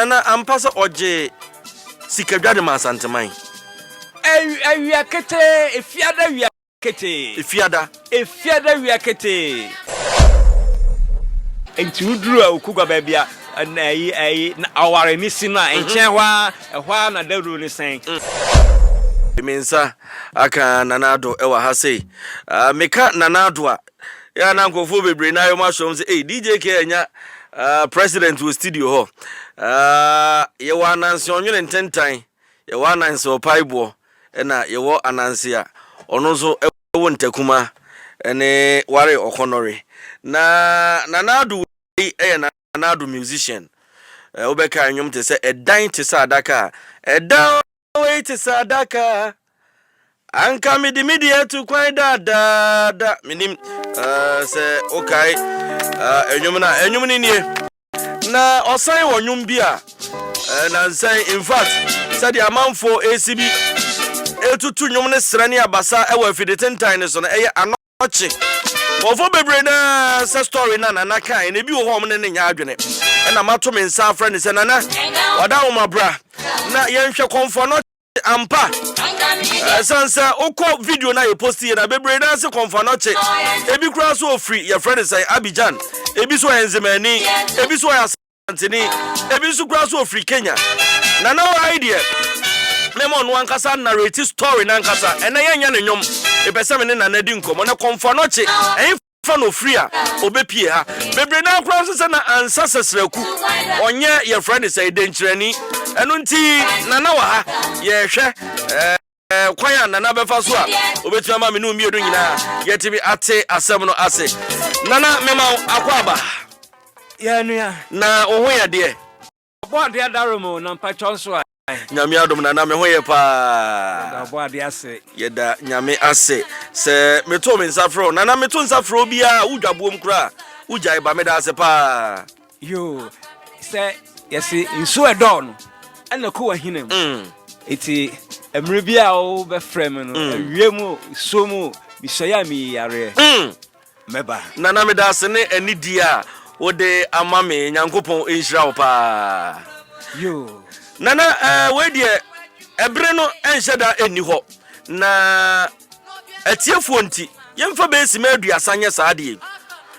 Nana, ampa sɛ ɔgyee sikadwa de maa Asanteman? Awia ketee, Efiada wia ketee. Efiada. Efiada wia ketee. Nti woduru a Okugua baabi a ɛyi ɛyi ɔware ne si no a, nkyɛn hɔ ara, ɛhɔ ara na dawuro no sɛn. Me nsa aka Nana Addo wɔ ha sei. Meka Nana Addo a, yɛ a na nkurɔfoɔ bebree na ayɛ wɔn asoɔm sɛ, ei, DJ K anya president wɔ studio hɔ. Yɛwɔ Ananse Ɔnwene Ntentan, yɛwɔ Ananse Ɔpaeboɔ, ɛna yɛwɔ Ananse a ɔno nso wɔ Ntakuma ne Ware Ɔkɔnnɔre. Na Nana Addo wei yɛ Nana Addo musician. Wobɛka nnwom te sɛ Ɛdan te sɛ adaka a, ɛdan wei te sɛ adaka a, anka mede me deɛ atu kwan daadaada. Menim sɛ wokae nnwom no a, nnwom no nie. Na ɔsan wɔ nnwom bi a nansan, in fact, sɛdeɛ amanfoɔ ɛsi bi ɛtutu nnwom no serɛ ne abasa wɔ afide tentan no so no, ɛyɛ ano Ɔkye. Nkurɔfoɔ bebree no ara sɛ story no a Nana kaeɛ no, ebi wɔ hɔ a wɔn ne no nyɛ adwene. Ɛna mato me nsa afrɛ no sɛ, Nana, wada nwoma bra na yɛnhwɛ Kɔmfo Anɔkye ampa. Ɛsiane sɛ wokɔ video no a yɛposti yɛ no a, bebree no ara se Kɔmfo Anɔkye. Ebi koraa so ɔfiri, yɛfrɛ no sɛn, Abidjan. Ebi so ɔyɛ Nzemani. Ebi so ɔyɛ Asanteni, ebi nso koraa so ofiri Kenya. Nana wɔ ha yi deɛ, mɛma ɔno ankasa narrate story no ankasa. Ɛnɛ yɛnyɛ no nnwom. Mepɛ sɛ me ne Nana di nkɔmmɔ. Na Kɔmfo Anɔkye, ɛhefa na ofiri a obepie ha? Bebree no ara koraa nso sɛ na ansa Sɛsrɛku, ɔnyɛ yɛfrɛ no sɛn, Denkyirani. Ɛno nti Nana wɔ ha, yɛrehwɛ. Ɛɛ. Kwan a Nana bɛfa so a obetumi ama me ne wo mmienu nyinaa yɛatumi ate asɛm no ase. Nana, mema wo akwaaba. Yɛn nua. Na wo ho yɛ deɛ? Ɔbɔ adeɛ adaro mu na mpakyɛw nso a. Nyame adom Nana, me ho yɛ paa. Yɛda ɔbɔ adeɛ ase. Yɛda Nyame ase sɛ metoo me nsa frɛ wo. Nana, meto nsa frɛ obiara a wodwa boom koraa a, wogyae ba. Meda ase paa. Yoo, sɛ yɛse nsuo ɛdɔɔ no ɛna kɔ wahina mu. Eti mmerɛ bi a wobɛfrɛ me no, awia mu o, nsuo mu o, mesɔe a meyi yareɛ. Mɛba. Nana medase ne anidie a wode ama me, Nyankopɔn nhyira wo paa. Yoo. Nana eh, wei deɛ ɛbere no ɛnhyɛ da ɛnni hɔ na atiefoɔ nti yɛmfa bɛyɛ sima 30 nyɛ saa adeɛ yi.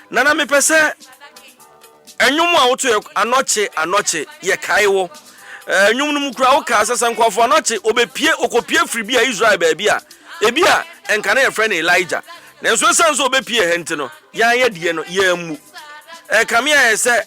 Nana mepɛ sɛ Nnwom a woto yɛ anɔkye anɔkye yɛkae wo. Eh, nnwom no mu koraa wokaa sɛ sɛ nkurɔfo anɔkye obepie okopie firi bi a Israel baabi a ebi a ɛnka na yɛfrɛ no Elijah. Nanso esiane sɛ obepie ha nti no, yɛn ayɛ deɛ no yɛammu. Ɛkame ayɛ sɛ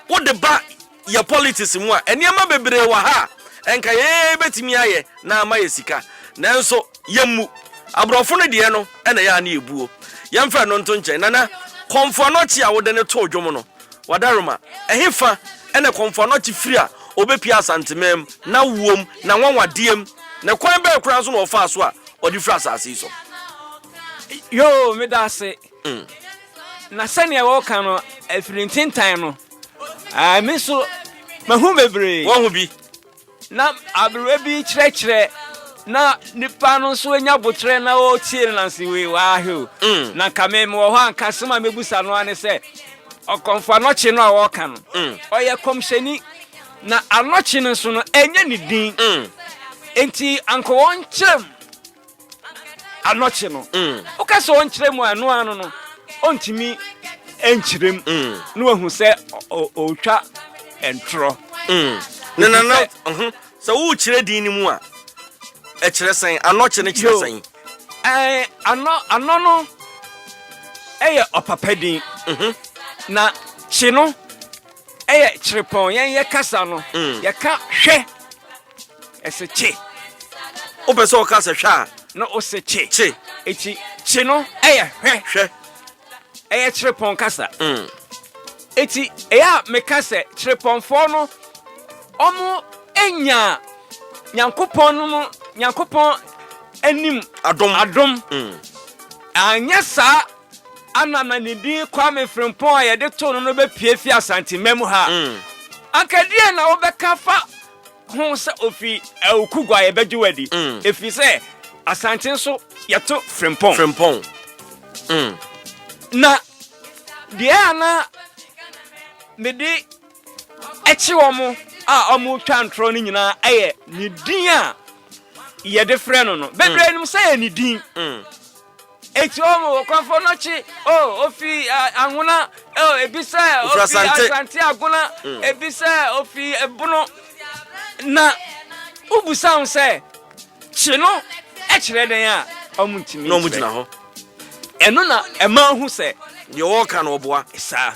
wode ba yɛ politics mu a, nneɛma bebree wɔ ha a ɛnka yɛn bɛtumi ayɛ na ama yɛ sika. Nanso yɛmmu. Aborɔfo no deɛ no na ɛyɛ a na yɛbuo. Yɛmfa ɛno nto nkyɛn. Nana, Kɔmfo Anɔkye a wode no too dwom no, Wadaroma, ɛhefa na Kɔmfo Anɔkye firi a ɔbɛpue Asanteman mu, n'awoɔ mu, n'anwanwadeɛ mu, na kwan bɛn koraa nso na ɔfaa so a ɔde firi asase yi so? Yoo, meda ase. Na sɛnea wɔka no, afiri ntentan no, me nso mahu bebree. Wahu bi. Na aberewa bi kyerɛkyerɛ na nipa no nso anya botrɛ na ɔretie no nanso wei waahwɛ o. Mm. Na nka me mewɔ hɔ a nka asɛm a mɛbusa no ara ne sɛ ɔkɔmfo anɔkye no a wɔreka no mm. ɔyɛ kɔmhyɛni na anɔkye no nso no ɛnyɛ ne din. Mm. Enti anka wɔnkyerɛ mu anɔkye no woka sɛ ɔnkyerɛ mu a ɛno ano no ɔntumi nkyerɛ mu na wahu sɛ ɔretwa ntorɔ. Na na na sɛ worekyerɛ din no mu a ɛkyerɛ sɛn? Anɔkye no kyerɛ sɛn? Ɛɛ anɔ anɔ no ɛyɛ ɔpapa din na kye no ɛyɛ kyerepɔn yɛn yɛ kasa no yɛka hwɛ. Ɛsɛ kye. Wopɛ sɛ ɔka sɛ hwɛ a. Na ɔsɛ kye. Kye. Eti kye no ɛyɛ hwɛ. Hwɛ. Ɛyɛ kyerepɔn kasa. Mm. Eti ɛyɛ a meka sɛ kyerepɔnfoɔ no ɔmo enya Nyankopɔn no mu Nyankopɔn anim adom. Adom. Mm. Anyɛ saa ana na ne din Kwame Frimpong a yɛde too no no bɛpue fi Asante mu ha. Mm. Anka deɛ na wobɛka fa ho sɛ ofi Awukugua a yɛbɛgye wo adi, ɛfiri sɛ Asante nso yɛto Frimpong. Frimpong. Mm. Na deɛ a na mede Ɛkye wɔn a wɔretwa ntorɔ no nyinaa yɛ ne din a yɛde frɛ no no. Bebree nim sɛ yɛ ne din. Eti wɔn ɔkɔmfo no kye o ofi Anwona o ebi sɛ ofi Asante Agona ebi sɛ ofi Ebono na wobusa wɔn sɛ kye no kyerɛ dɛn a wɔn ntumi nkyerɛ. Ɛno na ɛma hu sɛ deɛ wɔreka no ɔboa. Saa.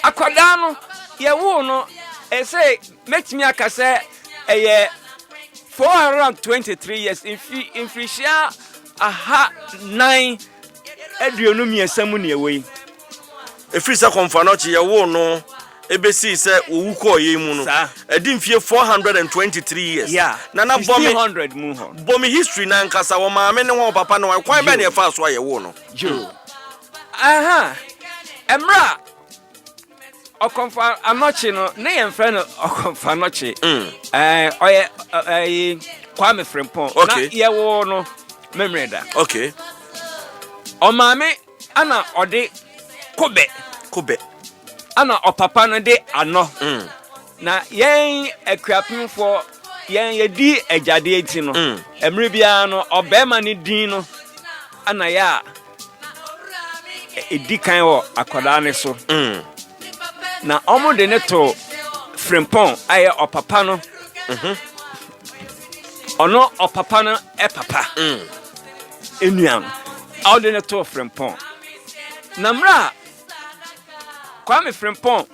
Akwadaa no, yɛwoo no, ɛsɛ mɛtumi aka sɛ ɛyɛ 423 years, mfi mfirihyia 423 mu ne ɛwɔ yi. Ɛfiri sɛ Kɔmfo Anokye yɛwoo no ɛbɛsii sɛ wɔwu kɔɔ yei mu no, ɛdi mfie 423 years. Yeah, Nana bɔ me, 1600 mu hɔ. Bɔ me history no ankasa, wɔ maame ne hɔ, wɔ papa ne hɔ, ɛkwan bɛn na ɛfaa so a yɛwoo no? Yoo. Aha, mmerɛ a Ɔkɔmfo Anɔkye no, ne yɛmfrɛ no Ɔkɔmfo Anɔkye. Ɛɛ, ɔyɛ ɛyi Kwame Frimpong. Okay. Na yɛwoo no Memeneda. Okay. Ɔmaame ana ɔde kobɛ. Kobɛ. Ana ɔpapa no de anɔ. Na yɛn Akuapemfoɔ, yɛn yɛdi agyadeɛ nti no, mmerɛ biara no, ɔbarima no din no ana yɛ a ɛdi kan wɔ akwadaa no so. Na wɔn de no to Frimpong a ɛyɛ ɔpapa no. Ɔno ɔpapa no papa nua no, ɔde no to Frimpong. Na mmerɛ a Kwame Frimpong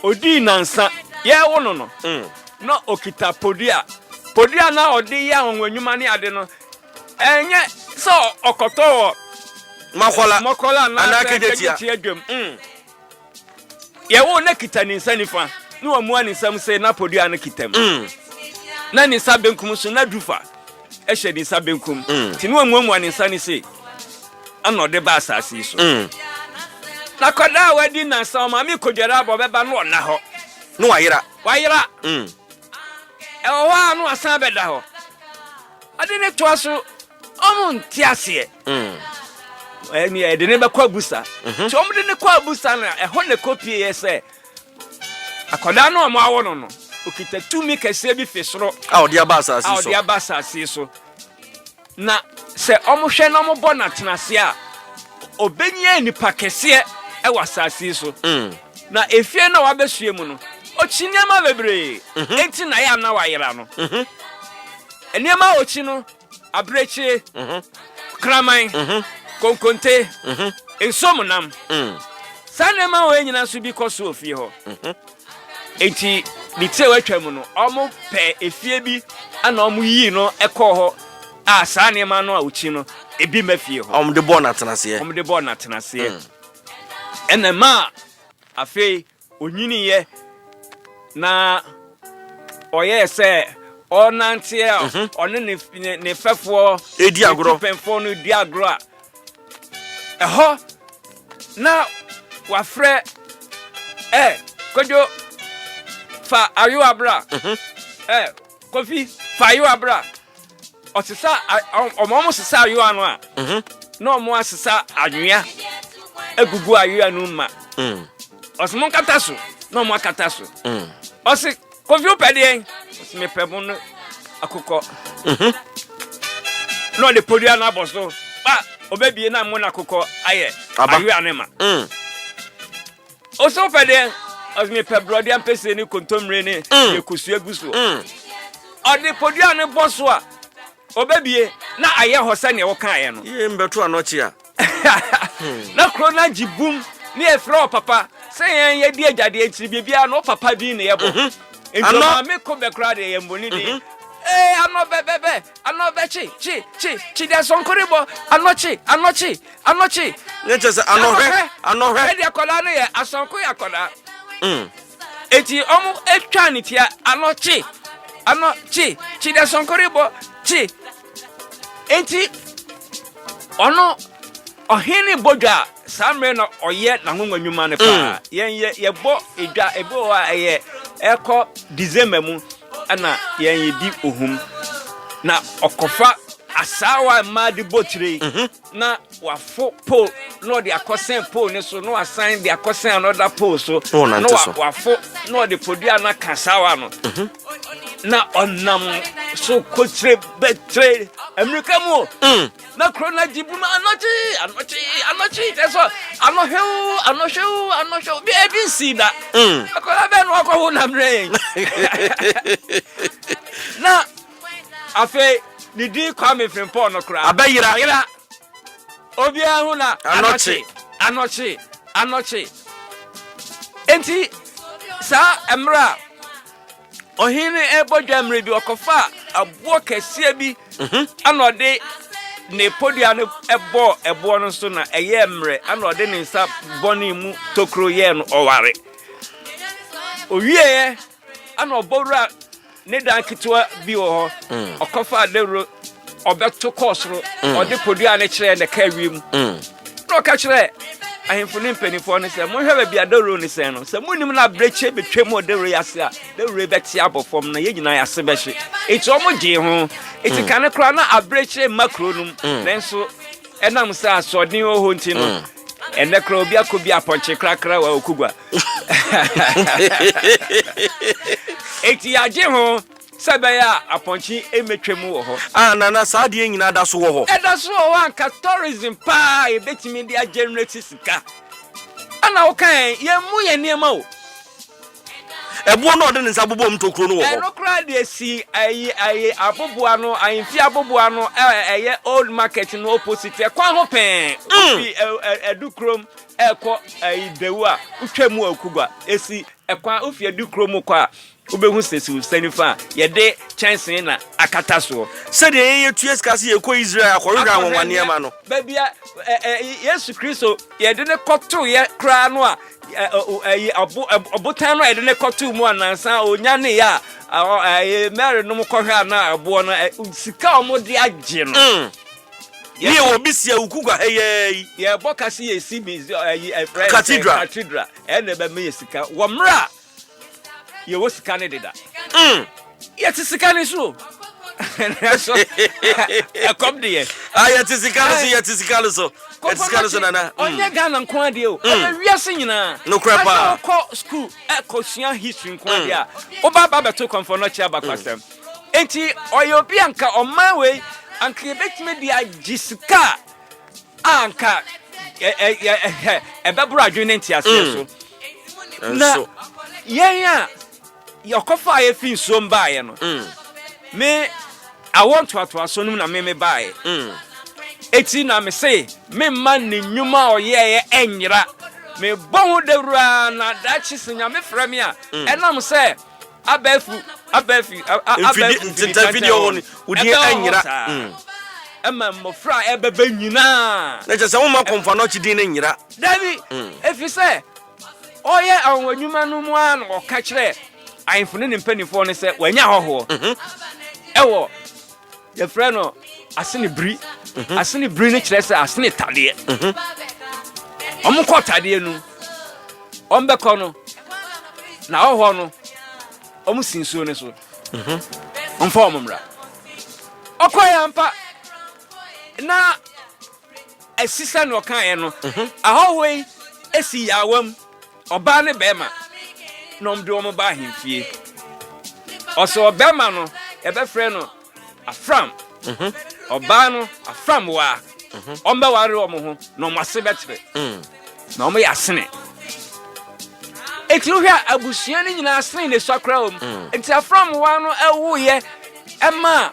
Odii nnansa yɛrewo no no, na okita podua. Podua na ɔde yɛ anwanwa ne ade no, ɛnyɛ sɛ ɔkɔtɔ wɔ Mɔkɔla Mɔkɔla anaa anaasɛ Kejetia. Kejetia dwam. Yɛwoo na kita ne nsa nifa, na wamua ne nsam se na podua no kita mu. Na ne nsa benkum so na dufa hyɛ ne nsa benkum, nti na wamuamua ne nsa no sei, ɛna ɔde ba asase yi so. Na akwadaa a wadi nnansa, ɔmaame kɔdware aba, ɔbɛba na ɔnna hɔ. Na wayera. Wayera. Ɛwɔ hɔ a na wasan abɛda hɔ. Ɔde ne toa so, ɔmo nte aseɛ. Ɛne ɛde ne bɛkɔ abusa. Nti ɔmo de ne kɔ abusa no, ɛhɔ na ɛkɔpieeɛ sɛ Akwadaa no a wɔawo no no, okita tumi kɛseɛ bi fi soro a ɔde aba asase a so. ɔde aba asase so. Na sɛ wɔhwɛ na wɔbɔ no atenase a, ɔbɛnyɛ nipa kɛseɛ wɔ asase yi so. Na efie no a wabɛsua mu no, ɔkyi nneɛma bebree. Enti na ɛyɛ a na wayera no. Nneɛma a ɔkyi no, abirekyie, kraman, konkonte, nsuom nam. Saa nneɛma wei nyinaa nso bi kɔ so wɔ fie hɔ. Enti ne ti a watwa mu no, wɔpɛ efie bi ana wɔyii no kɔɔ hɔ a saa nneɛma no a ɔkyi no, ebi mma fie hɔ. Wɔde bɔɔ no atenaseɛ. Wɔde bɔɔ no atenaseɛ. Ɛna ɛmaa afei Onyiniiɛ na ɔyɛɛ sɛ ɔrenanteɛ a mhm. ɔne ne ne ne fɛfoɔ edi agorɔ pɛnfoɔ no di agorɔ a ɛhɔ na wafrɛ ɛ Kwadwo fa ayowa bra mhm. ɛ Kofi fa ayowa bra. Ɔsesa ɔmo ɔmo sesa ayowa no a mhm. na ɔmo asesa anwea agugu ayowa no ma mm. ɔsɛ mo nkata so na ɔmo akata so mm. ɔsɛ Kofi wopɛ deɛn ɔsɛ mepɛ mo no akokɔ mhm. na ɔde podua no abɔ so ba ɔbɛbie na mo no akokɔ ayɛ ayowa no ma mm. Ose wopɛ deɛn? Ɔse mepɛ borɔdeɛ ampesie ne kontommire ne mm. deɛ kosua gu soɔ. Mm. Ɔde podua no bɔ so a, ɔbɛbie na ayɛ hɔ sɛdeɛ wokaeɛ no. Yie mbɛto anɔkye a. Hmm. Na kuro no agye bum ne yɛfrɛ wɔ papa sɛ yɛn yɛdi agyadeɛ nkyiri biribiara no papa din ne yɛbɔ. Mhm. Nti ɔmaame ko bɛ koraa deɛ yɛn bɔ ne din. Mhm. Ee anɔ bɛbɛbɛ anɔ bɛkye kye kye kye deɛ sɔnkore bɔ anɔ kye anɔ kye Anɔkye. Ne kyerɛ sɛ anɔhwɛ, anɔhwɛ. Ɛde akwadaa no yɛ asɔnko yɛ akwadaa. Mm. Eti ɔmo atwa ne tia anɔkye, anɔkye, kye de asɔnko rebɔ kye. Eti ɔno ɔhene bɔ dwa a saa mmerɛ na ɔyɛ n'anwonwa nnwuma no paa. Mm. Yɛn yɛ yɛbɔ edwa ebi wɔ hɔ a ɛyɛ ɛkɔ December mu ɛna yɛn yɛdi ohum na ɔkɔfa. Asaawa a mmaa de bɔ tire yi, na wafo pole na ɔde akɔsɛn pole no so na wasan de akɔsɛn another pole so Na ɔnante na so. wafo na ɔde podua no aka asaawa no na ɔnam so kɔtire bɛtire mmirika mu o. Na kuro no agye bum anɔkye anɔkye anɔkye kyɛ sɛ anɔhwew anɔhwew anɔhwew bi ebi nsii da. Akwadaa bɛn na wakɔho nam mmerɛ yɛn na afei ne din Kwame Frimpong no koraa Abɛyera. Ayera. Obiara hu na Anɔkye. anɔkye anɔkye. Enti saa mmerɛ a ɔhene no ɛrebɔ dwa mmerɛ bi ɔkɔfa aboɔ kɛseɛ bi ana ɔde ne podua no ɛbɔɔ ɛboɔ no so na ɛyɛɛ mmerɛ ana ɔde ne nsa bɔne mu tokuro yɛɛ no ɔware. Owieɛ ana ɔbɔ wura ne dan ketewa bi wɔ hɔ ɔkɔfa dawuro ɔbɛto kɔɔ soro ɔde podua no kyerɛɛ na ɛka wiem na ɔka kyerɛ ahemfo ne mpanimfoɔ no sɛ monhwɛ baabi a dawuro no sɛn no sɛ monim no abirekyie bɛtwa mu wɔ dawuro yi ase a dawuro yi bɛte abɔ fam na yɛn nyinaa yɛase bɛhye. Enti wɔn gyee ho. Enti kane koraa na abirekyie mma kuro no mu nanso ɛnam sɛ asoɔden wɔ hɔ nti no ɛnɛ koraa obi akɔ bi apɔnkye korakora wɔ Okugua. Enti yɛagye ho sɛ ɛbɛyɛ a apɔnkye mmetwa mu wɔ hɔ. Ah, Nana, saa adeɛ nyinaa da so wɔ hɔ? Ɛda so wɔ hɔ anka tourism paa a yɛbɛtumi de agenerate sika. Ɛna woka yɛn, yɛmmu yɛn nneɛma o. Ɛboɔ no a ɔde ne nsa bobɔɔ mu tokuro no wɔ hɔ. Ɛno koraa deɛ si ayi ayi aboboa no, ahemfie aboboa no ɛ ɛyɛ old market no opposite, ɛkwan ho pɛɛ. Wofi ɛ ɛ Adukurom ɛrekɔ ayi Dawu a, wotwa mu wɔ Akugua. Esi ɛkwan wofi Adukurom kɔ a, Wobɛhu sɛ si wo nsa nifa a, yɛde kyɛnsee na akata soɔ. Sɛdeɛ yɛn yɛtua sika sɛ yɛkɔ Israel akɔhwehwɛ anwanwa nneɛma no. Baabi a Yesu Kristo yɛde no kɔtoeɛ koraa no a, ɔbotan no a yɛde no kɔtoo mu a nansa ɔnyaneeɛ a Mary nom kɔhwɛ a na ɛboɔ no, sika a wɔde agye no. Ne yɛwɔ bi si Awukugua ha yi ara yi. Yɛbɔ ka sɛ yɛsi Cathedral. Cathedral. Ɛna ɛbɛma yɛ sika wɔ mmerɛ a yɛwɔ sika no deda. Yɛte sika no so o. Nanso ɛkɔm de yɛ. Ah, yɛte sika no so, yɛte sika no so. Yɛte sika no so, Nana. Ɔnyɛ Ghana nko adeɛ o. Ɔyɛ wiase nyinaa. Nokorɛ paa. Asɛ wokɔ school ɛkɔsua history nko adeɛ a, woba ba bɛto Kɔmfɔ Nɔkye abakwasɛm. Enti ɔyɛ obi a nka ɔman wei anka yɛbɛtumi de agye sika a a anka ɛbɛboro adwene ne nteaseɛ so. Na yɛn a yɛkɔfaa yɛ fi nsuom baeɛ no, me awoɔ ntoatoasoɔ no mu na me me baeɛ. Eti na me se memma ne nnwuma a ɔyɛeɛ ɛnyera. Mebɔ ho dawuro ara na daakye sɛ Nyame frɛ me a, ɛnam sɛ Abɛɛfo abɛɛfo abɛɛfo ntentafidie wɔ hɔ no wo din anyera ɛma mmɔfra a ɛbɛbɛ nyinaa. Na kyerɛ sɛ womma kɔmfoanɔkye din no nyera. Dabi, ɛfiri sɛ ɔyɛ anwanwadwuma no mu ara na ɔka kyerɛ ahemfo ne ne mpanimfoɔ no sɛ wanya ahɔhoɔ ɛwɔ Yɛfrɛ no asene biri. Mhm. Asene biri no kyerɛ sɛ asene tadeɛ. Mhm. Wɔn kɔ tadeɛ no, wɔn bɛkɔ no, na ɔhɔ no, wɔn si nsuo no so. Mhm. Wɔn fa wɔn mmra. Ɔkɔ yɛ ampa na ɛsi sɛ na ɔkaeɛ no, ahɔhoɔ yi esi yaawa mu. Ɔbaa ne bɛrima na wɔde wɔn ba ahemfie. Ɔsɛ ɔbɛrima no, yɛbɛfrɛ no Afram. Mhm. Ɔbaa no, Aframwaa. Mhm. Wɔbɛware wɔn ho na wɔn ase bɛtere. Mm. Na wɔyɛ asene. Eti wohwɛ a abusua no nyinaa asene na esua koraa wɔm. Mm. Nti Aframwaa no ɛwoyɛ ɛma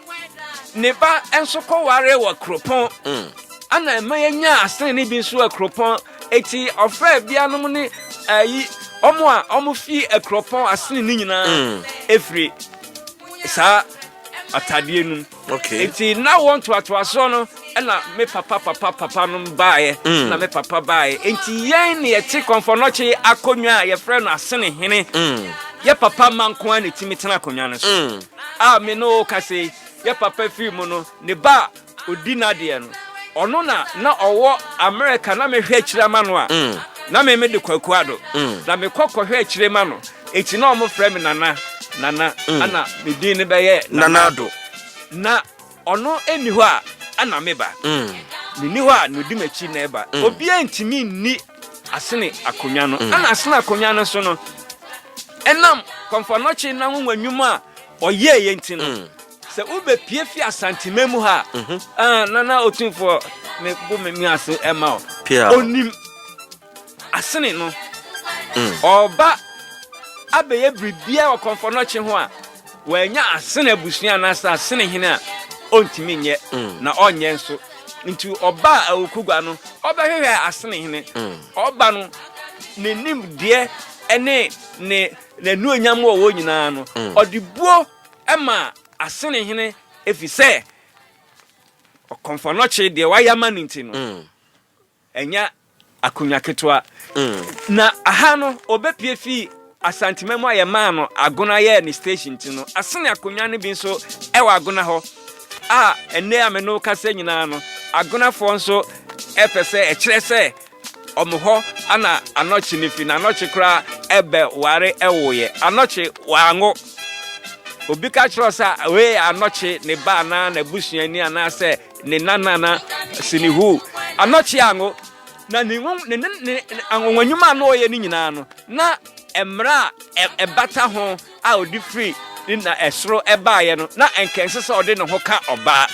ne ba nso kɔware wɔ kuropɔn. Mm. Ana ɛma yɛnya asene no bi nso wɔ kuropɔn. Eti ɔfrɛɛ bianom ne ayi wɔn a wɔfi akuropɔn asene ne nyinaa mm. efiri saa atadeɛ no mu. Okay. Eti na wɔn ntoatoasoɔ no ɛna me papa papa papa no baeɛ mm. na me papa baeɛ. Eti yɛn ne yɛte kɔnfɔnɔkye akonnwa a yɛfrɛ no asene hene. Mm. Yɛ papa ma nko ara na etimi tena akonnwa no so. Mm. A me ne o kasa yi yɛ papa firi mu no ne ba ɔdi n'adeɛ no, ɔno na na ɔwɔ Amerika na mehwɛ akyire ama no a, na me mede Kwaku Addo, na mekɔ kɔhwɛ akyire ma no, enti na wɔfrɛ me Nana, Nana, ɛna me din no bɛyɛɛ Nana Addo. Na ɔno nni hɔ a, na meba. Menni hɔ a, na ɔdi m'akyi na ɛba. Obiara ntumi nni Asene akonnwa no. Ɛna Asene akonnwa no so no, ɛnam Kɔmfo Anɔkye n'anwonwa nnwuma a ɔyɛeɛ nti no, sɛ wobɛpue fi Asanteman mu ha a, Nana Otumfoɔ, mebo me me ase ma wo. Ɔnim Asene no. Ɔreba abɛyɛ biribiara wɔ Kɔmfo Anɔkye ho a, Wannya Asene abusua anaasɛ Asene hene a ɔntumi nyɛ mm. na ɔnyɛ nso. Nti ɔbaa Awukugua no, ɔbɛhwehwɛɛ Asene hene. Mm. Ɔba no, ne nimdeɛ ne ne n'anuonyam wɔ wɔ nyinaa no, mm. ɔde buo ma Asene hene ɛfiri sɛ ɔkɔmfɔnɔkye deɛ wayɛ ama no nti no. Ɛnyɛ akonnwa ketewa. Na aha no, ɔbɛpue fii Asantema mu a yɛmaa no Agona yɛɛ ne station nti no, asene akonnwa no bi nso wɔ Agona hɔ a ɛnnɛ a me ne wo kasa nyinaa no, Agonafoɔ nso pɛ sɛ ɛkyerɛ sɛ wɔn hɔ ana Anɔkye no fi, na Anɔkye koraa ɛbɛ ware ɛwoeɛ. Anɔkye wanwo. Obi ka kyerɛ sɛ wei yɛ Anɔkye ne ba anaa n'abusuani anaasɛ Ne nanana Sinihu Anɔkye anwo, na ne ne ne ne anwanwa a na ɔyɛ no nyinaa no, na mmara a ɛbata ho a ɔde firi ne na ɛsoro ɛbaeɛ no, na nka ɛnsɛ sɛ ɔde ne ho ka ɔbaa.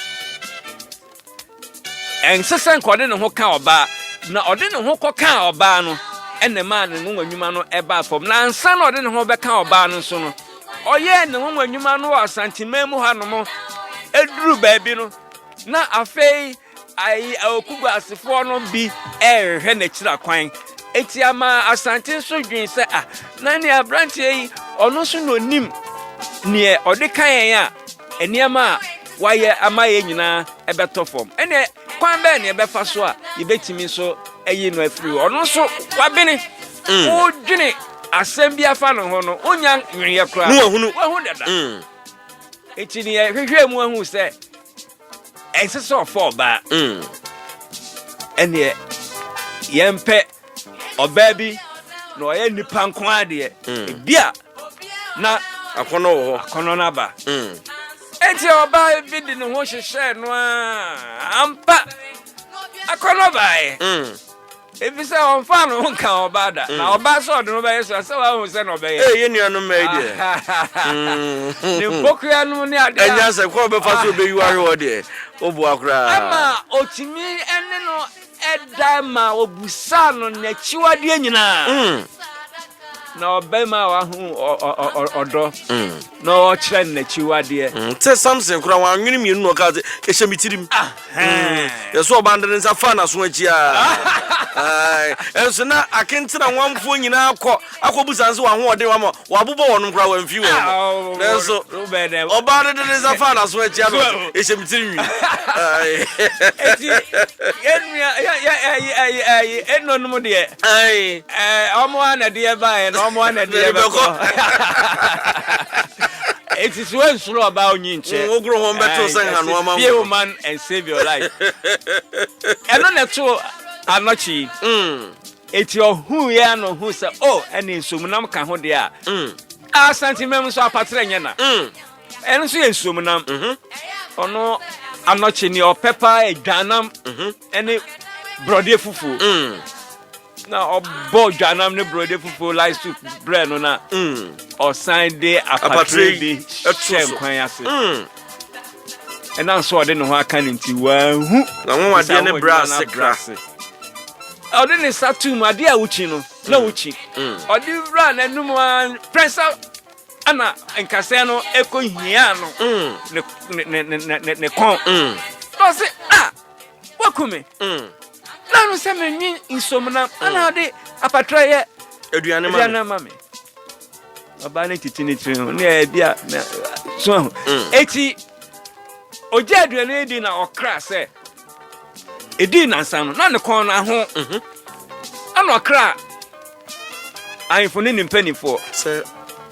Ɛnsɛ sɛ nka ɔde ne ho ka ɔbaa, na ɔde ne ho kɔkaa ɔbaa no, ɛna ɛmaa ne nwanwa nnwuma no ɛbaa fam. Na ansa na ɔde ne ho bɛka ɔbaa no nso no, Ɔyɛɛ ne nwonwa nnwuma no wɔ Asanteman mu hanom. Ɛduruu baabi no, na afei ayi Awɔkuguasefoɔ no bi rehwehwɛ n'akyira kwan. Enti ama Asante nso dwen sɛ, ah, na ne aberanteɛ yi, ɔno nso na ɔnim neɛ ɔde ka yɛn a nneɛma a wayɛ ama yɛn nyinaa ɛbɛtɔ fam. Ɛnneɛ kwan bɛn na yɛbɛfa so a yɛbɛtumi nso ayi no afiri hɔ? Ɔno nso wabene. Wodwene asɛm bi afa ne ho no, wonya nweneɛ koraa. Ne wahunu. Wahu dada. Mm. Enti ne yɛhwehwɛ mu ahu sɛ ɛnsɛ sɛ ɔfa ɔbaa. Mm. Ɛneɛ yɛmpɛ ɔbaa bi na ɔyɛ nipa nko adeɛ. Mm. Ebi a na akɔnɔ wɔ hɔ. Akɔnɔ no aba. Mm. Enti ɔbaa bi de ne ho hyehyɛɛ no a ampa akɔnɔ baeɛ. Mm. Efisɛ ɔmfaa ne ho nkaa ɔbaa da, na ɔbaa sɛ ɔde no bɛyɛ so a, sɛ wahu sɛ na ɔbɛyɛ. Ee, yɛn nuanom mmaa yi deɛ. Ne mpokua no ne adeɛ a. Ɛnyɛ asɛ kwan a ɔbɛfa so ɔbɛyi wo ahwe hɔ deɛ, woboa koraa. Ɛma ɔtumi ne no da ma ɔbusaa no n'akyiwadeɛ nyinaa. Na ɔbarima a wahu ɔdɔ na ɔkyerɛ no n'akyiwadeɛ. Sɛ Samson koraa wannwene mmienu na ɔkaa sɛ, Ɛhyɛ me tirim. Yɛsɛ ɔbaa no de ne nsa faa n'aso akyi a. Ɛnso na akentena nwanfoɔ nyinaa kɔ akɔbusa no sɛ w'ahoɔden wama wabobɔ wɔnom koraa wamfi wɔn. Nanso ɔbaa no de ne nsa faa n'aso akyi a na ɔsɛ, Ɛhyɛ me tirim nwi. Eti yɛn nua yɛ yɛ ɛyi ɛyi ɛyi ɛnuanom deɛ. Ɔmo a na ɛde yɛ baeɛ na ɔmo a na ɛde yɛ bɛkɔ. Eti so nsoro ɔbaa onyi nkyɛ. Wogoro ho bɛto sɛ nhanoa ma Fear woman and save your life. Ɛno na ɛto anɔkye yi. Eti ɔhuu yɛ na ɔhuu sɛ o ɛne nsuomunam ka ho deɛ a. Asantemam nso apatrɛ nyɛ na. Ɛno nso yɛ nsuomunam. Ɔno anɔkye nea ɔpɛ paa adwanam ɛne borɔdeɛ fufuo. Na ɔbɔ dwanam ne borɔdeɛ fufuo light soup brɛ no na mm. ɔsan de apatere bi hyɛ nkwan ase. Mm. Ɛnam sɛ ɔde ne ho aka ne nti wanhu. Na nwanwadeɛ ne brɛ ase kra. Ɔde ne nsa tum adeɛ a wokyi no na mm. wokyi. Ɔde wura n'anum a prɛnsa ɛna nkasɛɛ no ɛkɔ hia no ne ne ne ne ne kɔn. Na ɔse ah waku me mm. Na no sɛ menwe nsomnam mm. Ana ɔde apatra yɛ aduane ma me ɔbaa no titi ne tiri ho ne ɛbi a so ahu mm. Eti ogya aduane di na ɔkra sɛ ɛdii nansa no na ne kɔn no aho mhm. Ɛna ɔkra ahemfo ne ne mpanimfoɔ sɛ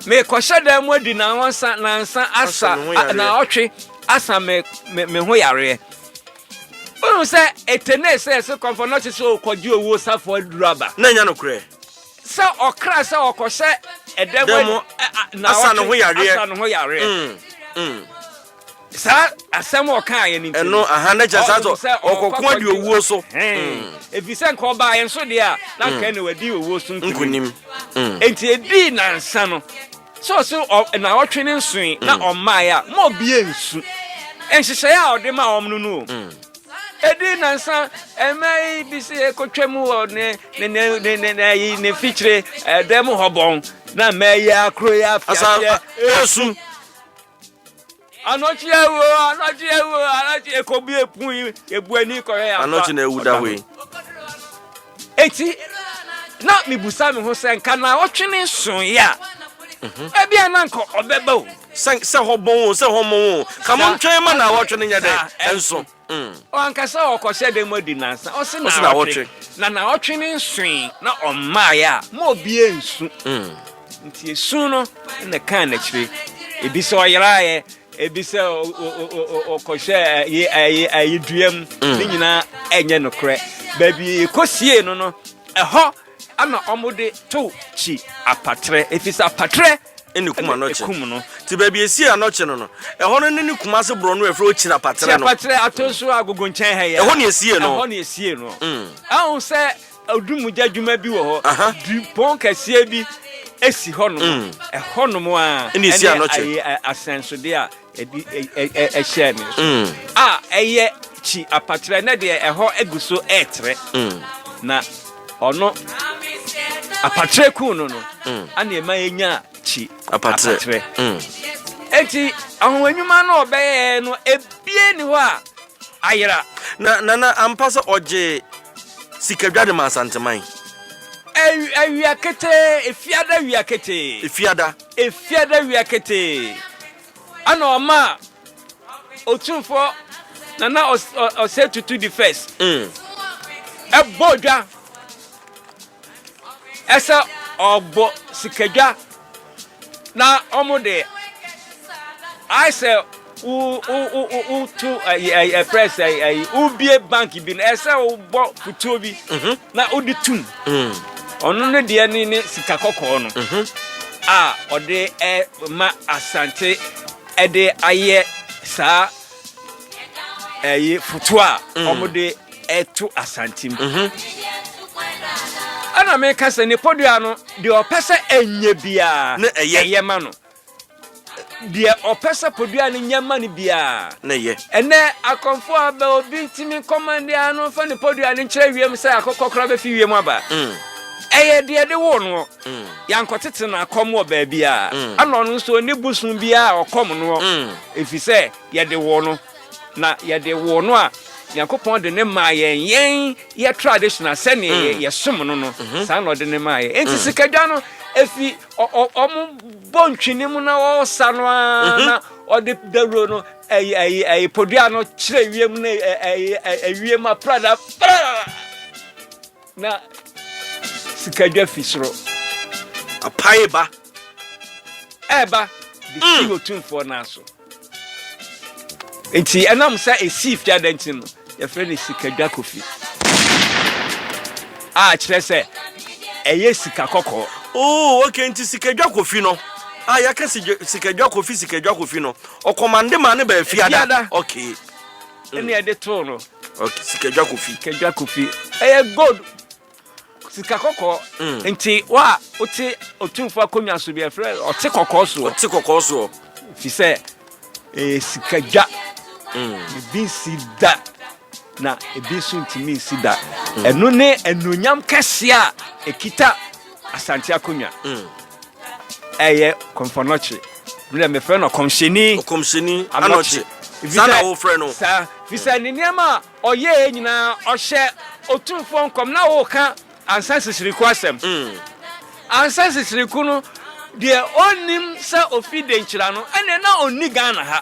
mekɔhyɛ dan mu adi nansa nansa asa naawɔtwe asa me me ho yareɛ. Wohu sɛ etene sɛ ɛse kɔmfɔ na ɔkye sɛ ɔkɔgye owuo safo aduru aba. Na ɛnyɛ nokorɛ. Sɛ ɔkra sɛ ɔkɔhyɛ ɛdɛm mu asa ne ho yareɛ. Asa ne ho yareɛ. Saa asɛm a ɔkaeɛ no nti no, Ɛno, aha, na kyerɛ saa ɔnim sɛ sɛ ɔkɔko ɔrekɔ adi owuo so. Ɛhɛn. Ɛfiri sɛ nka ɔbaa yɛn so deɛ a, na anka ɛne wadi owuo so nkonim. Nkonim. Enti ɛdii nnansa no, sɛ ɔse ɔ, nnawɔtwe no nsoe na ɔmmaeɛ a, ma obiara nsu. Nhyehyɛeɛ a ɔde maa wɔn no no o. Ɛdii nnansa, mmaa yi bi se yɛkɔtwam wɔ ne, ne, ne, ne, ne, ne, ayi, ne mfikyire ɛdan mu hɔ bɔn, na mmaa yi akoro yi afi Asa, aseɛ ɛresu. Anɔkye awu o, anɔkye awu o, anɔkye ekobue pun yi, ebu ani kɔhwɛ yɛ ampa. Anɔkye na ewu da hɔ yi. Eti na mibusa me ho sɛ nka naawɔtwe ne nson yi a, mhm. ebi a na nka ɔbɛba o. Sɛ sɛ hɔ bɔn o, sɛ hɔ mmɔn o, ka mo ntwɛn ma naawɔtwe no nyɛ dɛ ɛnso. Ɔankasa ɔkɔhyɛ dan mu adi nnansa, ɔse naawɔtwe, na naawɔtwe no nsoe na ɔmmaeɛ a, ma obiara nsu. Nti esu no na ɛkaa n'akyire. Ebi sɛ ɔyeraeɛ, ebi sɛ ɔkɔhyɛ ayi dua mu, ne nyinaa ɛnyɛ nokorɛ. Baabi yɛkɔsiee no no, ɛhɔ ana wɔde to kyi apatrɛ, ɛfiri sɛ apatrɛ ɛna ekum anɔkye. Ekum no. Ti baabi esi anɔkye no no, ɛhɔ no ne ne Kumase borɔ no ɛfrɛ Okyiri Apatrɛ no. Apatrɛ ato so agogo nkyɛn ha yi. Ɛhɔ na esie no. Ɛhɔ na esie no. Ɛho sɛ odumgya dwuma bi wɔ hɔ. Dupɔn kɛseɛ bi esi hɔ nom. Ɛhɔ nom a. Ɛna esi anɔkye. Ɛne asɛnsodeɛ a ɛde ɛhyɛɛ ne so. A ɛyɛ kyi apatrɛ ne deɛ ɛhɔ egu so ɛɛtrɛ. Na ɔno apatrɛ kun no no. Ana ɛma yɛnya kyi apatrɛ. Enti ahonhonnwuma no ɔbɛyɛɛ no ebie ni hɔ a ayera. Na nana ampa sɛ ɔgye sikadwa de ma Asanteman. Awia ketee, efiada wia ketee. Efiada. Efiada wia ketee. Ana ɔmaa Otumfoɔ Nana Osei Tutu the first. Ɛbɔ dwa. Ɛsɛ ɔbɔ sikadwa na wɔn de ayɛ sɛ wo wo wo woto ɛyi ɛyi ɛfrɛ sɛ ɛyi wobie bank bi no ɛsɛ wobɔ futuo bi mhm. na wode tum mm. ɔno ne deɛ ne ne sika kɔkɔɔ no mhm. a ɔde ɛma asante ɛde ayɛ saa ɛyi futuo a mm. wɔde ɛto Asante mu. Mhm. Ɛna meka sɛ ne podua no deɛ ɔpɛ sɛ ɛnyɛ biara ne ɛyɛ ɛyɛ ma no. Deɛ ɔpɛ sɛ podua no nyɛ ma no biara. Ne yɛ. Ɛnɛ akɔmfo aba obi ntumi nkɔmande ano mfa ne podua no nkyerɛ wiem sɛ akokɔ koraa bɛfi wiem aba. Mm. Ɛyɛ deɛ de woo noɔ. Mm. Yɛankɔtete no akɔm wɔ baabiara. Mm. Ɛna ɔno nso ɔni bosom biara a ɔkɔm noɔ. Mm. Ɛfiri sɛ yɛde woo no. Na yɛde woo no a, Nyankopɔn de no maa yɛn, yɛn yɛ traditional sɛnea mm. yɛsom no no, mhm. saa na ɔde no maa yɛn. Enti mm. sikadwa no efi ɔmo bɔ ntwene mu na ɔsa no ara mhm. na ɔde dawuro no ɛyi ɛyi ɛyi podua no kyerɛ wiem na ɛyi ɛwiem aprada prada na sikadwa fi soro. Apae ba. Ɛba de si mm. Otumfoɔ nan so. Nti ɛnam sɛ esii fiada nti no, yɛfrɛ no sikadwa kofi. A kyerɛ sɛ ɛyɛ sika kɔkɔɔ. Oh, okay, nti sikadwa kofi no, a yɛaka sikadwa kofi, sikadwa kofi no, ɔkɔmande maa ne baa fiada. Fiada. Okay. Ɛne ɛde too no. Okay, sikadwa kofi. Sikadwa kofi. Ɛyɛ gold Sika kɔkɔɔ. Mm. Nti wo a wote otumfoɔ akonnwa so bi ɛfrɛ ɔte kɔkɔɔ soɔ. Ɔte kɔkɔɔ soɔ. Fi sɛ ɛyɛ sika dwa. Mm. Ebi nsi da na ebi nso ntumi nsi da. Mm. Ɛno ne anuonyam kɛseɛ a ɛkita Asante akonnwa. Mm. Ɛyɛ kɔmfɔnɔkye. Mmerɛ mefrɛ no ɔkɔmhyɛni. Ɔkɔmhyɛni anɔkye. Saa na wofrɛ no. Saa. Fi sɛ ne nneɛma a Ɔyɛɛ nyinaa ɔhyɛ Otumfoɔ nkɔm na ɔreka Ansa Sisiriku asɛm. Ansa Sisiriku no deɛ ɔnnim sɛ ɔfiri Denkyira no ɛneɛ na ɔnni Ghana ha.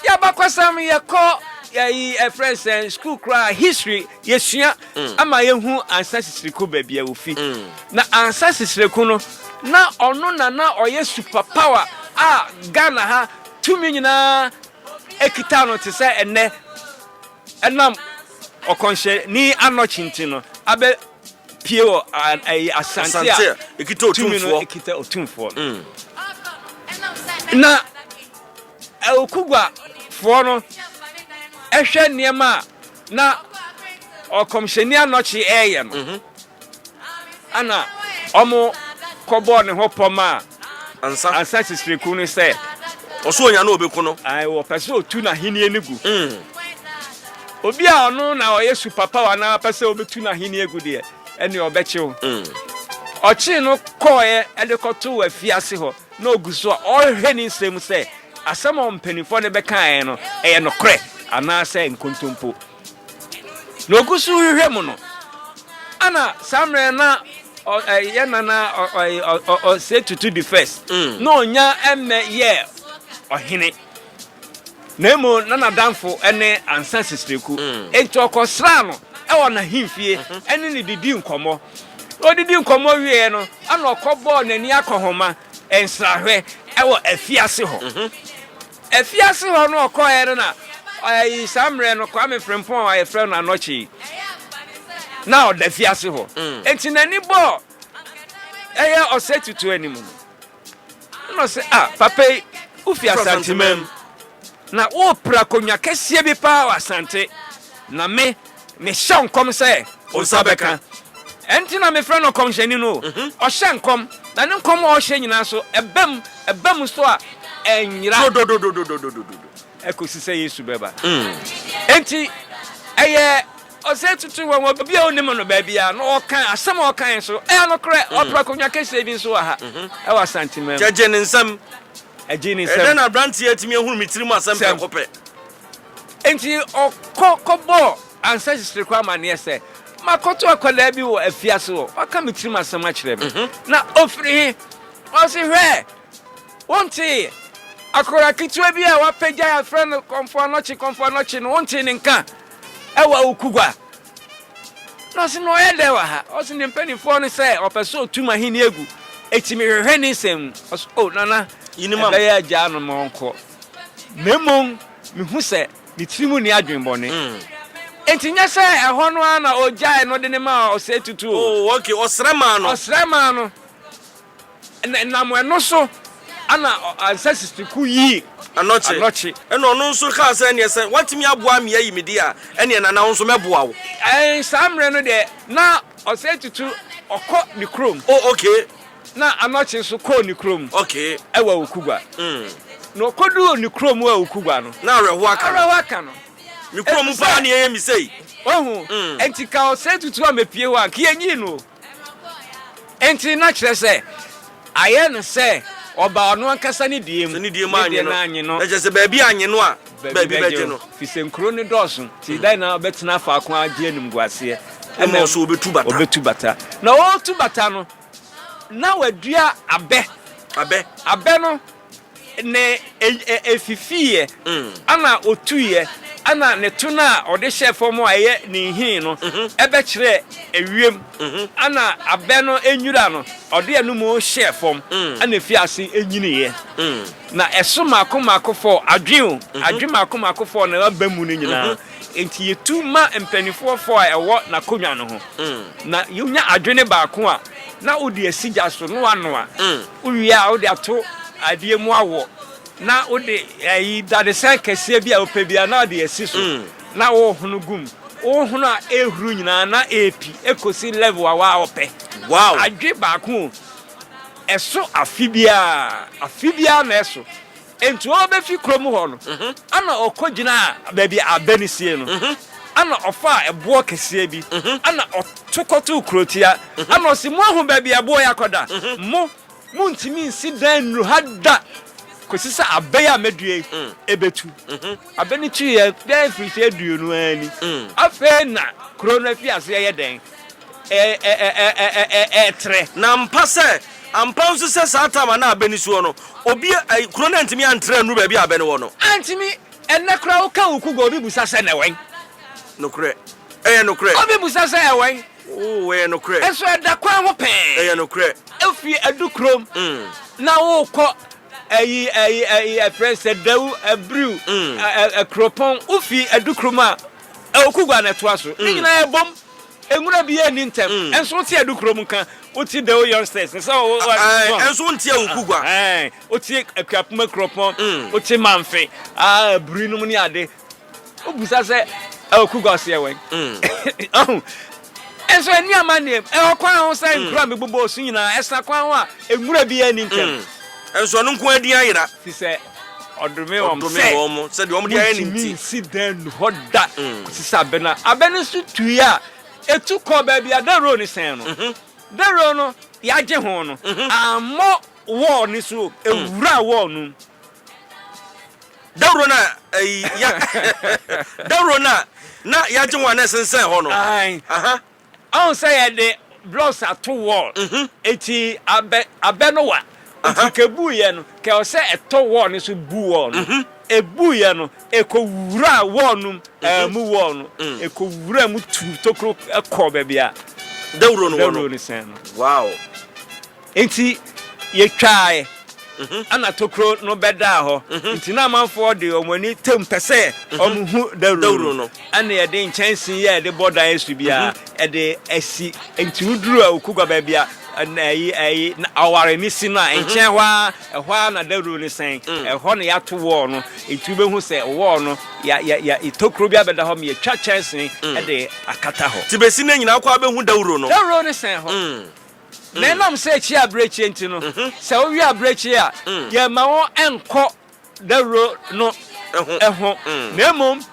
Yɛabakɔsɛm yɛkɔ yɛyi ɛfrɛ sɛn school koraa history yɛsua ama yɛhu Ansa Sisiriku baabi a ɔfi. Na Ansa Sisiriku no na ɔno na na ɔyɛ super power a Ghana ha tumi nyinaa ɛkita no te sɛ ɛnnɛ Ɛnam ɔkɔnhyɛni anɔkye nti no abɛ pie wɔ ɛyi asante a tumi no ekita otumfoɔ no. Mm. Na Okugua foɔ no hwɛ nneɛma a na ɔkɔmhyɛni Anɔkye reyɛ no, mhm. ana wɔn kɔbɔɔ ne ho pɔ maa ansa ansa sisiriku no sɛ ɔso onya na obeku no. Ayi wɔpɛ sɛ otu n'ahenni no gu. Obi a ɔno na ɔyɛ su papa wa na pɛ sɛ obetu n'ahenni gu deɛ ɛne ɔbɛkyew. Ɔkyee no kɔɔɛ ɛde kɔtoo afiase hɔ. Na ɔgu so a ɔrehwehwɛ ne nsɛm mu sɛ asɛm a mpanimfoɔ no bɛkaeɛ no, ɛyɛ nokorɛ anaasɛ nkontompo. Na ɔgu so rehwehwɛ mu no, ana saa mmerɛ na yɛ nana Osei Tutu the first mm. na ɔnya mmɛ yɛ ɔhene na mmom na n'adamfo ne Ansa Sisireku mm. enti ɔkɔsraa no ɛwɔ n'ahemfie mhm. ɛne ne didi nkɔmmɔ Odidi nkɔmmɔ wieeɛ no, ɛna ɔkɔbɔɔ n'ani akɔhoma nsrahwɛ wɔ afiase hɔ. Mhm. Afiase hɔ no ɔkɔeɛ no na ɛyi saa mmerɛ no Kwame Frimpong a yɛfrɛ no Anɔkye yi na ɔda afiase hɔ. Mm. Enti n'ani bɔɔ ɛyɛ Osei Tutu anim no. Ɛna ɔse, ah, papa yi, wofi Asanteman mu, na worepere akonnwa kɛseɛ bi paa wɔ Asante, na me, mehyɛ nkɔm sɛ wo nsa bɛka. Ɛnti na mefrɛ no ɔkɔmhyɛni no o. Mhm. Ɔhyɛ nkɔm, na ne nkɔm a ɔhyɛ nyinaa nso, ɛba mu, ɛba mu nso a, ɛnyera. Dodododododododo. Ɛkɔsi sɛ Yesu bɛba. Mm. Enti, ɛyɛ Ɔsɛe tutu wɔn wɔ baabi a onim no baabiara na ɔka asɛm a ɔkae nso ɛyɛ nokorɛ. Mm. Ɔpere akonnwa kɛseɛ bi nso wɔ ha mm-hmm. ɛwɔ Asanteman mu. Gyegye ne nsam. Ɛgye ne nsam. Ɛdɛn na aberanteɛ atumi ahunu me tirim asɛm prɛko pɛ? Enti ɔkɔ kɔbɔɔ Ansa Sisiriko amanneɛ sɛ, Makɔto akwadaa bi wɔ afiase hɔ, waka me tirim asɛm akyerɛ me. Mm-hmm. Na ɔfiri he? Ɔse, hwɛ! Wontee akwadaa ketewa bi a wapagya a yɛfrɛ no Kɔmfo Anɔkye, Kɔmfo Anɔkye no, wontee ne nka wɔ Awukugua? Na ɔse, na ɔyɛ dɛn wɔ ha? Ɔse, ne mpanimfoɔ no sɛ ɔpɛ sɛ ɔtu m'ahenni agu, enti mehwehwɛ ne nsɛm mu. Ɔse, o Nana, ɛbɛyɛ agyaa no ma ɔnkɔ. Na mmom mehu sɛ ne tirim nni adwenbɔne. Mm. Enti nyɛ sɛ ɛhɔ no ara na ɔgyae no de ne maa Osei Tutu o. Oh, okay, ɔsrɛ maa no. Ɔsrɛ maa no. Na ɛnam ɛno so ana Ansa-Sisiku yii Anɔkye. Anɔkye. Ɛna ɔno nso kaa sɛ, Ɛneɛ sɛ woatumi aboa me ayi me deɛ a, ɛneɛ Nana wo nso mɛboa wo. Ɛn, saa mmerɛ no deɛ na Osei Tutu ɔkɔ ne kurom. Oh, okay. Na Anɔkye nso kɔɔ ne kurom. Okay. Ɛwɔ Okugua. Mm. Na ɔkɔduruu ne kurom wɔ Okugua no. Na awerɛhoɔ aka no. Awerɛhoɔ aka no. Me kurom paa na ɛyɛ me sei. Wahu? Mm. Enti ka Osei Tutu ammɛpue hɔ a, nka yɛnyii no o. Enti na kyerɛ sɛ ayɛ no sɛ ɔbaa ɔno ankasa ne deɛ mu, ne deɛ no anye no. Na kyerɛ sɛ baabi anye no a, baabi bɛgye no. Firi sɛ nkuro no dɔɔso, nti dan na ɔbɛtena faako agye animguaseɛ. Ɛna ɔso ɔbɛtu bata. Ɔbɛtu bata. Na ɔretu bata no, na wadua abɛ. Abɛ. Abɛ no Ne efifiiɛ, ɛna ɔtuiɛ, ɛna ne to no a ɔde hyɛɛ fam a ɛyɛ ne nhini no bɛkyerɛɛ ewiem, ɛna abɛ no nwura no ɔde ɛno mu hyɛɛ fam, ɛna efii ase nyiniiɛ. Na ɛso mmaako mmaako fɔɔ, adwe o, adwe mmaako mmaako fɔɔ na aba mu no nyinaa. Enti yɛtu ma mpanimfoɔ fɔɔ a ɛwɔ n'akonnwa no ho. Na wonya adwene baako a, na wode asi gya so na woanoa. Wowie a, wode ato adeɛ mu awɔ, na wode ayi dadesɛn kɛseɛ bi a wopɛ biara na wode asi so, na wohono gu mu. Wohono a ɛrehuru nyinaa na ɛrepi ɛkɔsi level a woa wopɛ. Wow! Adwe baako o, ɛso afe biara, afe biara na ɛso. Enti ɔrebɛfi kurom hɔ no, ɛna ɔkɔgyinaa baabi a abɛ no sie no, ɛna ɔfaa ɛboɔ kɛseɛ bi, ɛna ɔto kɔtoo kurotia, ɛna ɔse, Moahu baabi a ɛboɔ yi akɔda? Mo, montumi nsi dan nnuru ha da kɔsi sɛ abɛ yi a madua yi ɛbɛtu. Abɛ no tuiɛ bɛyɛ mfirihyia 20 ara ni. Afei na kuro no afi aseɛ yɛ dɛn? Ɛretrɛ. Na ampa sɛ, ampa nso sɛ saa tam a na abɛ no si hɔ no, obi, ɛ, kuro no antumi antrɛ annuru baabi a abɛ no wɔ no. Antumi. Ɛnnɛ koraa woka wo kugu a, obi bisa sɛ, Na ɛwɛn? Nokorɛ. Ɛyɛ nokorɛ. Obi bisa sɛ, Ɛwɛn? Oo, ɛyɛ nokorɛ. Nso ɛda kwan ho pɛɛ. Ɛyɛ nokorɛ. Efi Adukurom na wokɔ ɛyi ɛyi ɛyi ɛfrɛ sɛ Dawu, Abiriw, ɛ, ɛ, Kuropɔn. Wofi Adukurom a, Okugua na ɛtoa so. Ne nyinaa ɛbom. Nwura biara nni ntɛm. Nso wote Adukrom nka, wote Deo Youngsters ne sɛ wo wo. Nso wonte Awukugua. Wote Akuapem Akuropɔn, wote Mamfe, Aburi nom ne ade. Wobisa sɛ Awukugua ɔseɛ wɛn? Ɔho. Nso ɛni amanneɛ, ɛwɔ kwan ho sɛ nkuro a mebobɔɔ so nyinaa, ɛsa kwan ho a nwura biara nni ntɛm. Nso ɔno nko ara din ayera. Fi sɛ ɔdome wɔn sɛ montumi nsi dan nnu hɔ da kɔsi sɛ abɛ no abɛ no nso tui a ɛtu kɔɔ baabi a dawuro no sɛn no. Dawuro no yɛagye ho no ammɔ wall no so, ɛwuraa wall no mu. Dawuro no a ayi ya dawuro no a na yɛagye ho a na ɛsensɛn hɔ no. Ae. Ɔhu sɛ yɛde blocks ato wall eti abɛ abɛ no wa nti kɛ buiɛ no kɛ ɔsɛ ɛtɔ wall no so bu wall no ebuiɛ no ekɔ wura wall no mu ɛmu wall no ekɔ wura mu tu tokuro ɛkɔ baabi a Dawuro no wɔ no. Dawuro no sɛn no. Wow. Enti yɛtwaae, ɛna tokuro no bɛdaa hɔ. Nti na amanfoɔ de wɔn ani tem pɛ sɛ wɔhu dawuro no. Ɛna yɛde nkyɛnsee yi a yɛde bɔ dan so biara ɛde asi. Nti woduru Okugua baabi a ɛyi ɛyi ɔware no si no a, nkyɛn hɔ ara, ɛhɔ ara na dawuro no sɛn. Ɛhɔ na yɛato wɔɔl no. Nti wobɛhu sɛ wɔɔl no, ya ya ya tokuro bi abɛda hɔ ma yɛatwa kyɛnsee de akata hɔ. Nti bɛsi nnɛ nyinaa wokɔ ara bɛhu dawuro no. Dawuro no sɛn hɔ. Na ɛnam sɛ ɛkyi abirekyie nti no, sɛ wowe abirekyie a, yɛmma wɔn nkɔ dawuro no ho, na mmom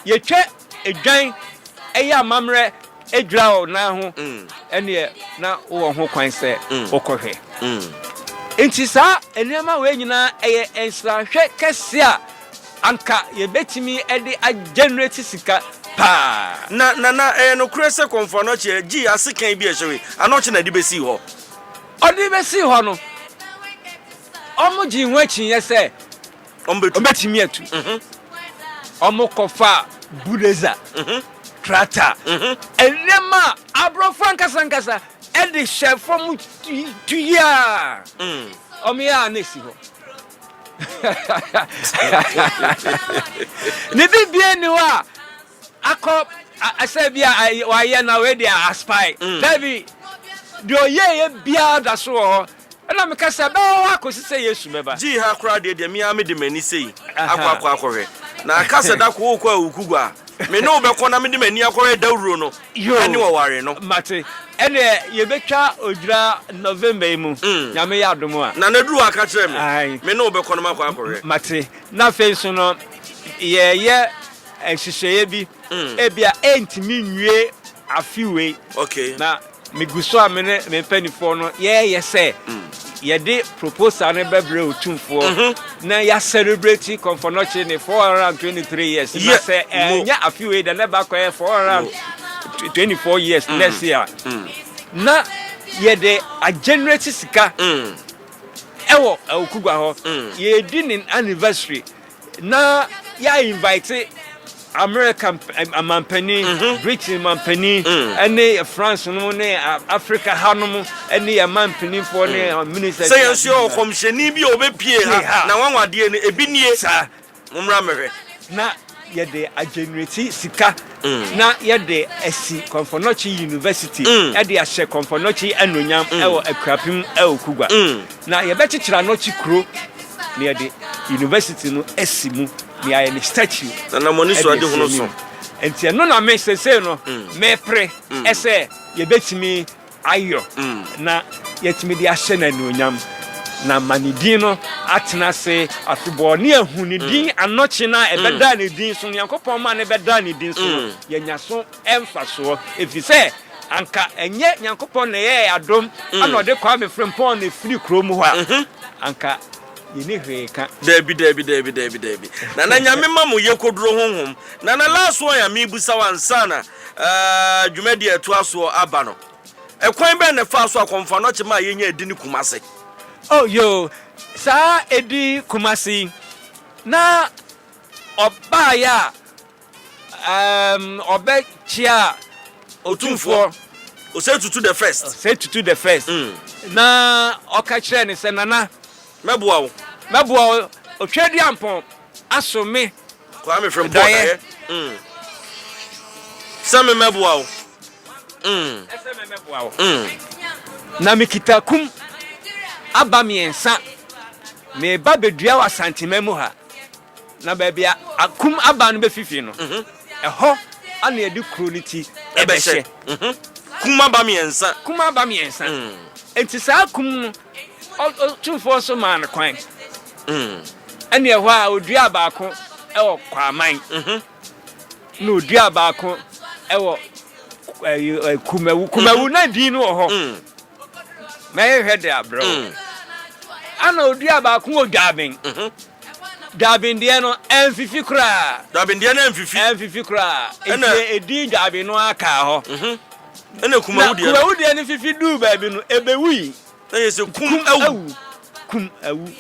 yɛtwa dwan yɛ amammerɛ dwira wo nan ho, ɛnneɛ na wowɔ ho kwan sɛ wokɔhwɛ. Enti saa nneɛma wei nyinaa ɛyɛ nsrahwɛ kɛseɛ a Anka yɛbɛtumi de a generate sika paa. Na Nana, ɛyɛ nokorɛ sɛ Kɔmfo Anɔkye gyee asekan bi a ɛhyɛ wei, Anɔkye na ɛde bɛsii hɔ? Ɔde bɛsii hɔ no, wɔgyee ho akyinnyeɛ sɛ wɔbɛtumi atu. Wɔkɔfaa bulldozer, tractor, nneɛma a aborɔfo ankasa ankasa de hyɛ fam tu yi a, wɔyɛ a na ɛsi hɔ. Ne bibie ni hɔ a akɔ sɛ bi a wayɛ na wei deɛ aspae. Mm. Dabi, deɛ ɔyɛeɛ biara da so wɔ hɔ. Ɛna meka sɛ ɛbɛwɔ hɔ akɔsi sɛ Yesu bɛba. Gyii ha koraa deɛ deɛ me ara mede m'ani sei akɔ akɔ akɔhwɛ. Na aka sɛ da ko wokɔ Awukugua a, me ne wo bɛkɔ na mede m'ani akɔhwɛ dawuro no. Yoo Ɛne ɔware no. Mate. Ɛneɛ yɛbɛtwa odwira November yi mu, Nyame yɛ adom a. Nana duru hɔ a ka kyerɛ me. Ae. Me ne wo bɛkɔ na makɔ akɔhwɛ. Mate. Na afei nso no, yɛreyɛ nhyehyɛeɛ bi, ebia ɛntumi nwie afe wei. Okay. Na Megu so a me ne me mpanimfoɔ no yɛreyɛ sɛ yɛde proposal no bɛbrɛ Otumfoɔ na yɛ celebrate Komfo Anokye ne 423 years. Na sɛ ɛnyɛ afe wei dɛ na ɛba akɔyɛ 424 years next year. Na yɛde agenerate sika ɛwɔ Okugua hɔ. Yɛredi ne anniversary. Na yɛ invite America amanpanin, mhm. Britain manpanin, mm. ɛne France nom ne Africa ha nom ɛne yɛ manpaninfoɔ ne mm. ministers. Sɛ yɛn nso yɛ ɔkɔmhyɛni bi a ɔbɛpie ha na wanwadeɛ no ebi nie. Saa. Mommra mmɛhwɛ. Na yɛde agenerate sika mm. na yɛde asi Komfo Anokye University ɛde ahyɛ Komfo Anokye anuonyam ɛwɔ Akuapem ɛwɔ Kugua. Na yɛbɛkyekyere Anokye kuro na yɛde university no asi mu na yɛayɛ ne statue. Nana mo ani so ade hunu so. Nti ɛno na me sesei no mepere ɛsɛ yɛbɛtumi ayɔ na yɛtumi de ahyɛ no anuonyam na ma ne din no atena ase afebɔɔ ne ahu ne din Anokye no a ɛbɛdaa ne din so no, Nyankopɔn ma no bɛdaa ne din so no, yɛanya so mfasoɔ ɛfiri sɛ anka ɛnyɛ Nyankopɔn na ɛyɛɛ adom ana ɔde Kwame Frimpong na ɛfiri kuro mu hɔ a, anka yɛnni hwee ka. Daabi daabi daabi daabi daabi Nana Nyame ma mo yɛkɔduro honhom Nana last one a mebusa wo ansa na dwumadie a ɛtoa soɔ aba no ɛkwan bɛn na ɛfaa so a Kɔmfo Anɔkye maa yɛnya adi ne Kumase? Oh yoo saa ɛdi Kumase yi na ɔbaeɛ a Um, ɔbɛkyia Otumfoɔ. Osei Tutu the first. Osei Tutu the first. Mm. Na ɔka kyerɛɛ ne sɛ, Nana. Mɛboa wo. Mɛboa wo. Otweaduampɔn aso me. Kwame Frimpong daeɛ. Mm. Sɛ me mɛboa wo. Ɛsɛ mɛmɛboa wo. Na mekita kum aba mmiɛnsa. Meba bɛdua wɔ Asanteman mu ha. Na baabi a akum aba no bɛfifi no, ɛhɔ ana yɛde kuro no ti ɛbɛhyɛ. Kum aba mmiɛnsa. Kum aba mmiɛnsa. Nti saa kum no, Otumfoɔ nso maa no kwan. Ɛne ɛhɔ a ɔduaa baako wɔ Kwaman. Na ɔduaa baako wɔ Kumawu. Kumawu na din no wɔ hɔ. Mɛhwehwɛ de abrɛ wo. Ana ɔduaa baako wɔ Dwaben. Dwaben deɛ no, ɛmfifi koraa. Dwaben deɛ no ɛmfifi. Ɛmfifi koraa. Nti edin Dwaben no ara kaa hɔ. Ɛna Kumawu deɛ no. Na Kumawu deɛ no fifi duu baabi no, ɛbɛwui. Na yɛ sɛ kum awu. Kum awu.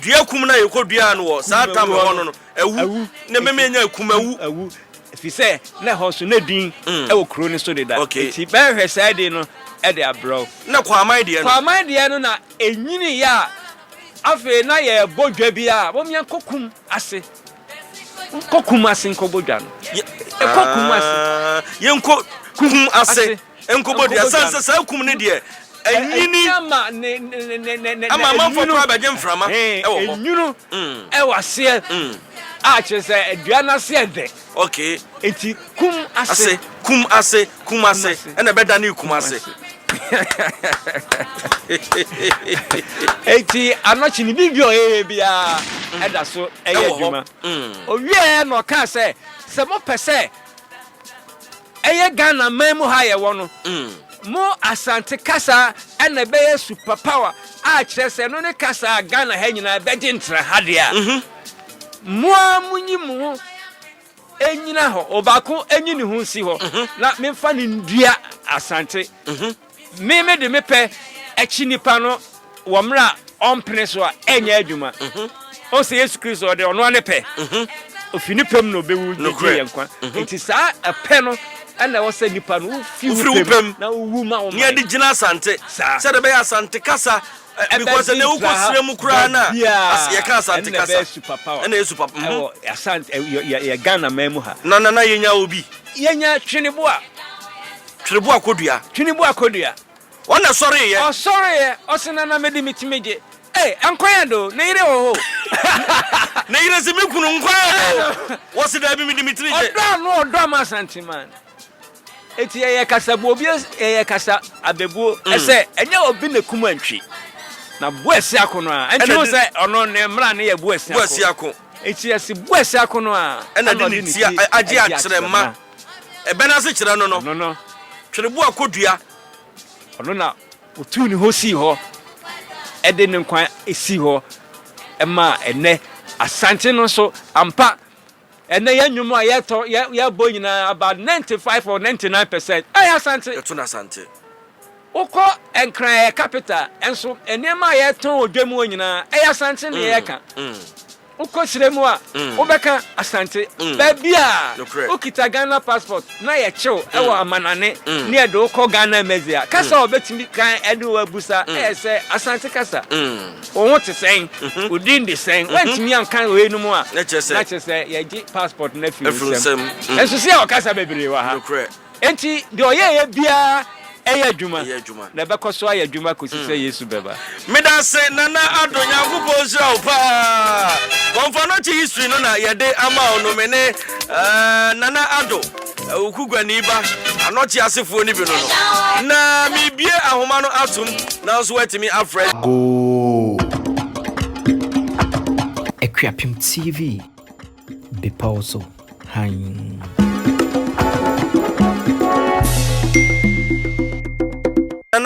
Dua kum na yɛkɔ dua no wɔ saa tam hɔ no no awu. Na mɛmɛ nya kum awu. Awu. Ɛfiri sɛ na ɛhɔ nso na din wɔ kuro no so deda. Nti bɛhwehwɛ saa din no de abrɛ wo. Na Kwaman deɛ no. Kwaman deɛ no na ɛnyiniiɛ a afei na yɛrebɔ dwa bi a wɔn yɛnkɔ kum ase. Nkɔ kum ase nkɔbɔ dwa no. Ɛkɔ kum ase. Yɛnkɔ kum ase. Nkɔbɔ dua sane sɛ saa kum no deɛ anyini ama ne ne ne ne ne ama amanfoɔ koraa bɛgye mframa ɛwɔ hɔ. Enyunu ɛwɔ aseɛ a kyerɛ sɛ dua no ase ɛdɛ. Okay. Eti kum ase. Ase kum ase kum ase ɛna ɛbɛda ne kum ase. Eti anɔkye ne biribi a ɔyɛyɛ biara ɛda so ɛyɛ adwuma. Owieɛ na ɔkaa sɛ sɛ mopɛ sɛ Ɛyɛ Ghana man mu ha a yɛwɔ no, mo Asante kasa na ɛbɛyɛ super power a kyerɛ sɛ ɛno ne kasa a Ghana ha nyinaa bɛgye ntra ha deɛ a, mo ara monyi mo ho nnyina hɔ, ɔbaako nyi ne ho nsi hɔ na memfa no ndua Asante. Me me de me pɛ akyi nipa no wɔ mmerɛ a ɔmpene so a ɛnyɛ adwuma. Ɔn sɛ Yesu Kristo ɔde ɔno ara ne pɛ. Ofi ne pɛ mu na ɔbɛwu de gye yɛn nkwa. Nti saa ɛpɛ no ɛna ɛwɔ sɛ nipa no wofi wo pɛ mu na wowu ma wo man. Ne yɛde gyina Asante. Sɛdeɛ ɛbɛyɛ Asante kasa because ɛnɛ wokɔ serɛ mu koraa no a yɛka Asante kasa. Ɛna ɛbɛyɛ super power. Ɛna ɛyɛ super power. Ɛwɔ Asante yɛ Ghana man mu ha. Na na na yɛnya obi. Yɛnya Tweneboa. Twerebo akodua. Twenebo akodua. Ɔna sɔreeɛ. Ɔsɔreeɛ, ɔse nana mede me ti megye. Ei, nkwa yɛ do, ne yere wɔ hɔ o. Ne yere se me kunu nkwa yɛ do o. Wɔse daabi mede me tiri gye. Ɔdɔ ano ɔdɔ ama Asanteman. Eti ɛyɛ kasabuo obi ɛyɛ kasa abɛbuo ɛsɛ ɛnyɛ obi na kum antwi. Na Boasi ako no a, antwi ho sɛ ɔno ne mmara ne yɛ Boasi ako. Boasi ako. Eti ɛse Boasi ako no a, ɛna de ne ti agye akyerɛma. Ɛbɛ no ase kyerɛ no no. Ɔno no. Twereboa kodua. Ɔno na ɔtuu ne ho sii hɔ de ne nkwa sii hɔ maa ɛnnɛ Asante no nso ampa ɛnnɛ yɛn nnwom a yɛtɔ yɛbɔ nyinaa about 95 or 99% ɛyɛ Asante. Yɛto no Asante. Wokɔ Nkran ɛyɛ capital nso nneɛma a yɛtɔn wɔ dwam hɔ nyinaa ɛyɛ Asante na yɛka. Wokɔ serɛ mu a, wobɛka Asante. Baabi a wokita Ghana passport na yɛkye wo wɔ amanane ne yɛde wo kɔ Ghana Embassy a, kasa a wɔbɛtumi kan de wo abusa yɛ sɛ Asante kasa. Wo ho te sɛn? Wo din de sɛn? Woantumi anka weinom a, na kyerɛ sɛ yɛgye passport no afiri wo nsam. Nso sɛ yɛwɔ kasa bebree wɔ ha. Enti deɛ ɔyɛeɛ biara yɛ adwuma, na ɛbɛkɔ so ayɛ adwuma kɔsi sɛ Yesu bɛba. Medase Nana Addo Nyankopɔn nhyira wo paa. Kɔmfɔnɔkye history no na yɛde ama wo no me ne Nana Addo Okuguani ba Anɔkye asefoɔ no bi no no. Na mebie ahoma no atom nanso woatumi afrɛ. Goo. Akuapem TV, bepɔw so hann.